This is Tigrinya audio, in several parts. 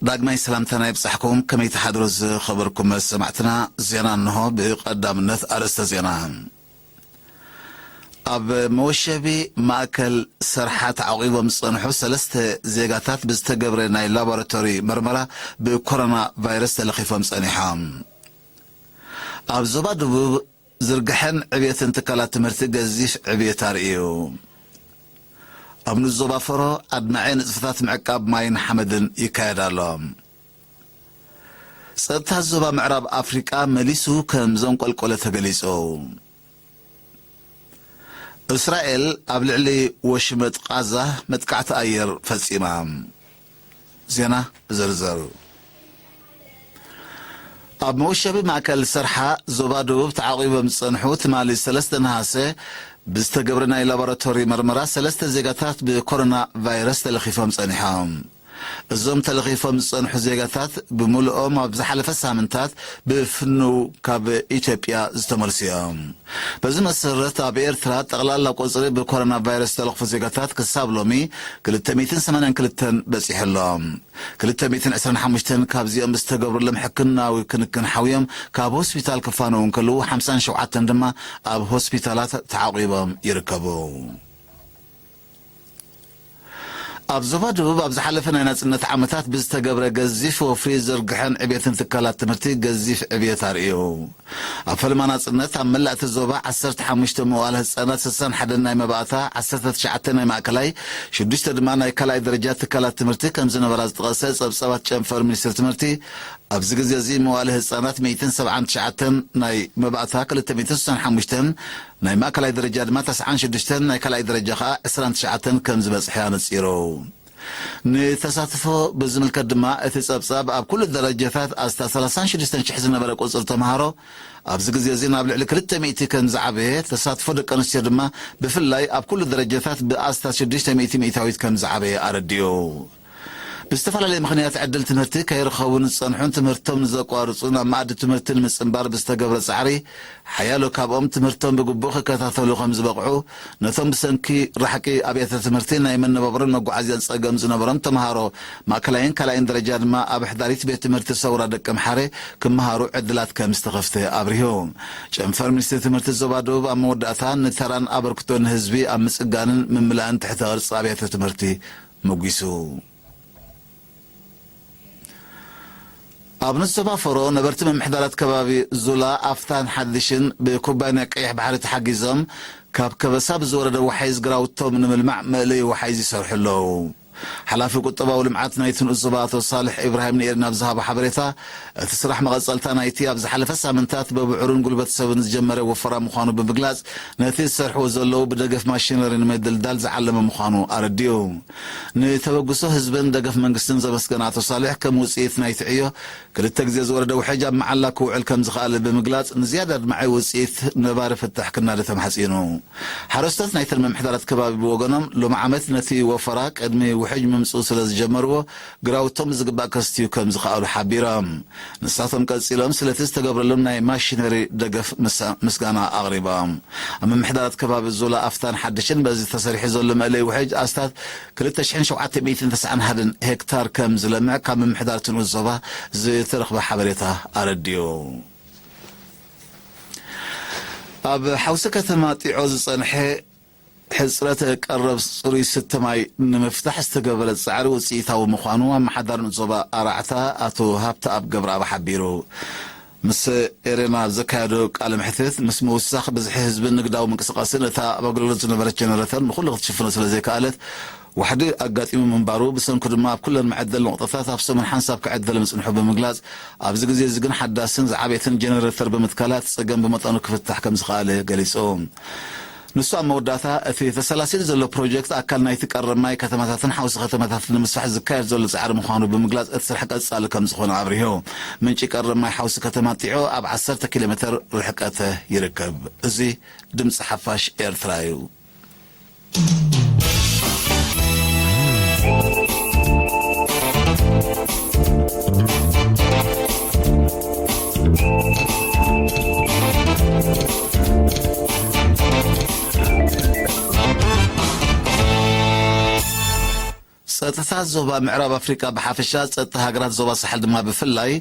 ዳግማይ ሰላምታና ይብጻሕኩም። ከመይ ትሓድሩ ዝኸበርኩም ሰማዕትና? ዜና እንሆ። ብቐዳምነት ኣርእስተ ዜና። ኣብ መወሸቢ ማእከል ሰርሓ ተዓቂቦም ዝጸንሑ ሰለስተ ዜጋታት ብዝተገብረ ናይ ላቦራቶሪ መርመራ ብኮሮና ቫይረስ ተለኺፎም ጸኒሖም። ኣብ ዞባ ደቡብ ዝርግሐን ዕብየትን ትካላት ትምህርቲ ገዚፍ ዕብየት ኣርእዩ። ኣብ ንኡስ ዞባ ፈሮ ኣድማዒ ንጥፈታት ምዕቃብ ማይን ሓመድን ይካየድ ኣሎ። ጸጥታ ዞባ ምዕራብ ኣፍሪቃ መሊሱ ከም ዘንቆልቆለ ተገሊጹ። እስራኤል ኣብ ልዕሊ ወሽመጥ ቃዛ መጥቃዕቲ ኣየር ፈጺማ። ዜና ብዝርዝር። ኣብ መወሸቢ ማእከል ሰርሓ ዞባ ደቡብ ተዓቂቦም ዝጸንሑ ትማሊ ሰለስተ ነሃሰ ብዝተገብረ ናይ ላቦራቶሪ መርመራ ሰለስተ ዜጋታት ብኮሮና ቫይረስ ተለኺፎም ጸኒሖም። እዞም ተለኺፎም ዝጸንሑ ዜጋታት ብምልኦም ኣብ ዝሓለፈ ሳምንታት ብፍንው ካብ ኢትዮጵያ ዝተመልሱ እዮም። በዚ መሰረት ኣብ ኤርትራ ጠቕላላ ቁጽሪ ብኮሮና ቫይረስ ዝተለኽፉ ዜጋታት ክሳብ ሎሚ ክልተ ሚእትን ሰማንያን ክልተን በጺሑ ኣሎ። ክልተ ሚእትን ዕስራን ሓሙሽተን ካብዚኦም ዝተገብረሎም ሕክምናዊ ክንክን ሓውዮም ካብ ሆስፒታል ክፋነዉ እንከለዉ፣ ሓምሳን ሸውዓተን ድማ ኣብ ሆስፒታላት ተዓቂቦም ይርከቡ። ኣብ ዞባ ደቡብ ኣብ ዝሓለፈ ናይ ናጽነት ዓመታት ብዝተገብረ ገዚፍ ወፍሪ ዝርግሐን ዕብየትን ትካላት ትምህርቲ ገዚፍ ዕብየት ኣርእዩ። ኣብ ፈለማ ናጽነት ኣብ መላእ እቲ ዞባ ዓሰርተ ሓሙሽተ መዋለ ህጻናት፣ ስሳን ሓደን ናይ መባእታ፣ ዓሰርተ ትሽዓተ ናይ ማእከላይ፣ ሽዱሽተ ድማ ናይ ካልኣይ ደረጃ ትካላት ትምህርቲ ከም ዝነበራ ዝጠቐሰ ጸብጻባት ጨንፈር ሚኒስትሪ ትምህርቲ፣ ኣብዚ ግዜ እዚ መዋለ ህጻናት ሚእትን ሰብዓን ትሽዓተን ናይ መባእታ፣ ክልተ ሚእትን ስሳን ሓሙሽተን ናይ ማእከላይ ደረጃ ድማ፣ ተስዓን ሽዱሽተን ናይ ካልኣይ ደረጃ ከኣ ዕስራን ትሽዓተን ከም ዝበጽሐ ኣነጺሩ። ንተሳትፎ ብዝምልከት ድማ፣ እቲ ጸብጻብ ኣብ ኩሉ ደረጃታት ኣስታት ሰላሳን ሽዱሽተን ሽሕ ዝነበረ ቁጽሪ ተምሃሮ፣ ኣብዚ ግዜ እዚ ናብ ልዕሊ ክልተ ሚእቲ ከም ዝዓበየ፣ ተሳትፎ ደቂ ኣንስትዮ ድማ ብፍላይ ኣብ ኩሉ ደረጃታት ብኣስታት ሽዱሽተ ሚእቲ ሚእታዊት ከም ዝዓበየ ኣረዲኡ። ብዝተፈላለየ ምኽንያት ዕድል ትምህርቲ ከይረኸቡን ዝጸንሑን ትምህርቶም ንዘቋርጹን ኣብ መኣዲ ትምህርቲ ንምጽንባር ብዝተገብረ ጻዕሪ፣ ሓያሎ ካብኦም ትምህርቶም ብግቡእ ክከታተሉ ከም ዝበቕዑ፣ ነቶም ብሰንኪ ራሕቂ ኣብያተ ትምህርቲ ናይ መነባብሮን መጓዓዝያን ጸገም ዝነበሮም ተምሃሮ ማእከላይን ካልኣይን ደረጃ ድማ ኣብ ሕዳሪት ቤት ትምህርቲ ሰውራ ደቀምሓረ ክመሃሩ ዕድላት ከም ዝተኸፍተ ኣብሪሁ። ጨንፈር ሚኒስትሪ ትምህርቲ ዞባ ደቡብ ኣብ መወዳእታ፣ ንተራን ኣበርክቶን ህዝቢ ኣብ ምጽጋንን ምምላእን ትሕተ ቅርጺ ኣብያተ ትምህርቲ መጒሱ። ኣብ ንስ ዞባ ፈሮ ነበርቲ ምምሕዳራት ከባቢ ዙላ፣ ኣፍታን ሓድሽን ብኩባንያ ቀይሕ ባሕሪ ተሓጊዞም ካብ ከበሳ ብዝወረደ ወሓይዝ ግራውቶም ንምልማዕ መእለዪ ወሓይዝ ይሰርሑ ኣለዉ። ሓላፊ ቁጠባዊ ልምዓት ናይቲ ንኡስ ዞባ ኣቶ ሳልሕ ኢብራሂም ንኤሪና ኣብ ዝሃቦ ሓበሬታ፣ እቲ ስራሕ መቐጸልታ ናይቲ ኣብ ዝሓለፈ ሳምንታት ብብዕሩን ጉልበት ሰብን ዝጀመረ ወፈራ ምዃኑ ብምግላጽ፣ ነቲ ዝሰርሕዎ ዘለዉ ብደገፍ ማሽነሪ ንምድልዳል ዝዓለመ ምዃኑ ኣረዲኡ። ንተበግሶ ህዝብን ደገፍ መንግስትን ዘመስገነ ኣቶ ሳልሕ፣ ከም ውጽኢት ናይቲ ዕዮ ክልተ ግዜ ዝወረደ ውሕጅ ኣብ መዓላ ክውዕል ከም ዝኸኣለ ብምግላጽ፣ ንዝያዳ ኣድማዒ ውጽኢት ነባሪ ፍታሕ ክናደ ተማሕጺኑ። ሓረስቶት ናይተን ምምሕዳራት ከባቢ ብወገኖም፣ ሎሚ ዓመት ነቲ ወፈራ ቅድሚ ውሕጅ ምምጽኡ ስለ ዝጀመርዎ፣ ግራውቶም ብዝግባእ ከስትዩ ከም ዝኸኣሉ ሓቢሮም። ንሳቶም ቀጺሎም ስለቲ ዝተገብረሎም ናይ ማሽነሪ ደገፍ ምሳ-፣ ምስጋና ኣቕሪቦም። ኣብ ምምሕዳራት ከባቢ ዙላ ኣፍታን ሓድሽን በዚ ተሰሪሑ ዘሎ መእለይ ውሕጅ ኣስታት ክልተ ሽሕን ሸውዓተ ሚእትን ተስዓን ሓደን ሄክታር ከም ዝለምዕ ካብ ምምሕዳር እቲ ንኡስ ዞባ ዝተረኽበ ሓበሬታ ኣረዲኡ። ኣብ ሓውሲ ከተማ ጢዖ ዝጸንሐ ሕጽረት ቀረብ ጽሩይ ስተ ማይ ንምፍታሕ ዝተገበረ ጻዕሪ ውጽኢታዊ ምዃኑ ኣመሓዳሪ ንኡስ ዞባ ኣራዕታ ኣቶ ሃብተኣብ ገብረኣብ ሓቢሩ። ምስ ኤሬና ኣብ ዘካየዶ ቃለ መሕትት፣ ምስ ምውሳኽ ብዝሒ ህዝብን ንግዳዊ ምንቅስቓስን እታ ኣብ ኣገልግሎት ዝነበረት ጀነሬተር ንኹሉ ክትሽፍኖ ስለ ዘይከኣለት ዋሕዲ ኣጋጢሙ ምንባሩ፣ ብሰንኩ ድማ ኣብ ኩለን መዐደሊ ነቑጣታት ኣብ ሰሙን ሓንሳብ ክዕደል ምጽንሑ ብምግላጽ፣ ኣብዚ ግዜ እዚ ግን ሓዳስን ዝዓበየትን ጀነሬተር ብምትካላ እቲ ጸገም ብመጠኑ ክፍታሕ ከም ዝኸኣለ ገሊጹ። ንሱ ኣብ መወዳእታ፣ እቲ ተሰላሲሉ ዘሎ ፕሮጀክት ኣካል ናይቲ ቀረብ ማይ ከተማታትን ሓውሲ ከተማታትን ንምስፋሕ ዝካየድ ዘሎ ጻዕሪ ምዃኑ ብምግላጽ፣ እቲ ስራሕ ቀጻሊ ከም ዝኾነ ኣብሪሁ። ምንጪ ቀረብ ማይ ሓውሲ ከተማ ጢዖ ኣብ ዓሰርተ ኪሎ ሜተር ርሕቀት ይርከብ። እዚ ድምጺ ሓፋሽ ኤርትራ እዩ። ጸጥታ ዞባ ምዕራብ ኣፍሪቃ ብሓፈሻ፣ ጸጥታ ሃገራት ዞባ ሳሕል ድማ ብፍላይ፣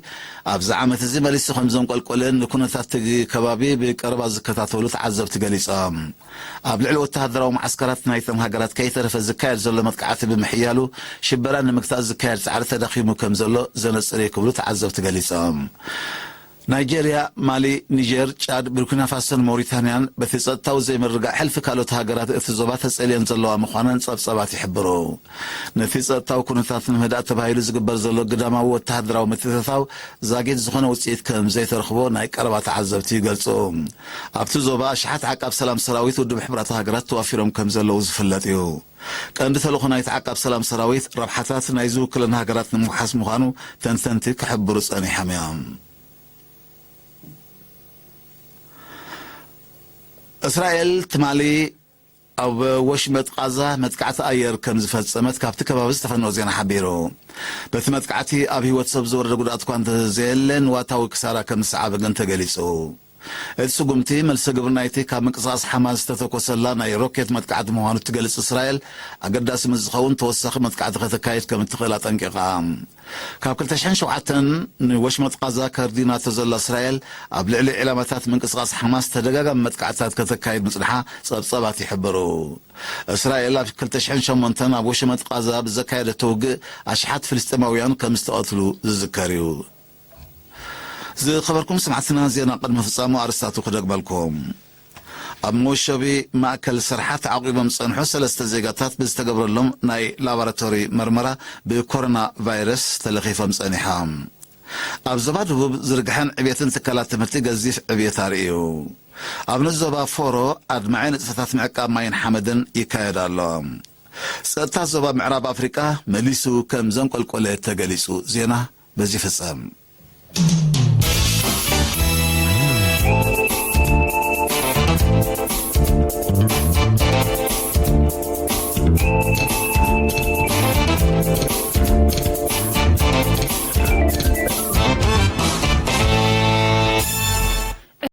ኣብዚ ዓመት እዚ መሊሱ ከም ዘንቆልቆለን ንኩነታት እቲ ከባቢ ብቀረባ ዝከታተሉ ተዓዘብቲ ገሊጾም። ኣብ ልዕሊ ወተሃደራዊ መዓስከራት ናይተን ሃገራት ከይተረፈ ዝካየድ ዘሎ መጥቃዕቲ ብምሕያሉ፣ ሽበራ ንምግታእ ዝካየድ ጻዕሪ ተዳኺሙ ከም ዘሎ ዘነጽር እዩ ክብሉ ተዓዘብቲ ገሊጾም። ናይጄርያ፣ ማሊ፣ ኒጀር፣ ጫድ፣ ቡርኪና ፋሶን ሞሪታንያን በቲ ጸጥታዊ ዘይምርግጋእ ሕልፊ ካልኦት ሃገራት እቲ ዞባ ተጸልየን ዘለዋ ምዃነን ጸብጸባት ይሕብሩ። ነቲ ጸጥታዊ ኩነታት ንምህዳእ ተባሂሉ ዝግበር ዘሎ ግዳማዊ ወተሃደራዊ ምትእትታው ዛጊት ዝኾነ ውጽኢት ከም ዘይተረኽቦ ናይ ቀረባ ተዓዘብቲ ይገልጹ። ኣብቲ ዞባ ኣሽሓት ዓቃብ ሰላም ሰራዊት ውድብ ሕቡራት ሃገራት ተዋፊሮም ከም ዘለዉ ዝፍለጥ እዩ። ቀንዲ ተልእኾ ናይቲ ዓቃብ ሰላም ሰራዊት ረብሓታት ናይ ዝውክለን ሃገራት ንምውሓስ ምዃኑ ተንተንቲ ክሕብሩ ጸኒሖም እዮም። እስራኤል ትማሊ ኣብ ወሽመጥ ቃዛ መጥቃዕቲ ኣየር ከም ዝፈጸመት ካብቲ ከባቢ ዝተፈነወ ዜና ሓቢሩ። በቲ መጥቃዕቲ ኣብ ህይወት ሰብ ዝወረደ ጉድኣት እኳ እንተዘየለ፣ ንዋታዊ ክሳራ ከም ዝሰዓበ ግን ተገሊጹ። እቲ ስጉምቲ፣ መልሰ ግብሪ ናይቲ ካብ ምንቅስቓስ ሓማስ ዝተተኮሰላ ናይ ሮኬት መጥቃዕቲ ምዃኑ እትገልጽ እስራኤል፣ ኣገዳሲ ምስ ዝኸውን ተወሳኺ መጥቃዕቲ ከተካይድ ከም እትኽእል ኣጠንቂቓ። ካብ ክልተ ሽሕን ሸውዓተን ንወሽመጥ ቃዛ ከርዲናቶ ዘላ እስራኤል፣ ኣብ ልዕሊ ዒላማታት ምንቅስቓስ ሓማስ ተደጋጋሚ መጥቃዕትታት ከተካይድ ምጽንሓ ጸብጸባት ይሕብሩ። እስራኤል ኣብ ክልተ ሽሕን ሸሞንተን ኣብ ወሽመጥ ቃዛ ብዘካየደቶ ውግእ ኣሽሓት ፍልስጤማውያን ከም ዝተቐትሉ ዝዝከር እዩ። ዝኸበርኩም ሰማዕትና፣ ዜና ቅድሚ ፍጻሙ ኣርስታቱ ክደግመልኩም። ኣብ መወሸቢ ማእከል ስርሓ ተዓቂቦም ዝጸንሑ ሰለስተ ዜጋታት ብዝተገብረሎም ናይ ላቦራቶሪ መርመራ ብኮሮና ቫይረስ ተለኺፎም ጸኒሖም። ኣብ ዞባ ደቡብ ዝርግሐን ዕብየትን ትካላት ትምህርቲ ገዚፍ ዕብየት ኣርእዩ። ኣብ ንዞባ ፎሮ ኣድማዒ ንጥፈታት ምዕቃብ ማይን ሓመድን ይካየድ ኣሎ። ጸጥታ ዞባ ምዕራብ ኣፍሪቃ መሊሱ ከም ዘንቆልቆለ ተገሊጹ። ዜና በዚ ፍጸም።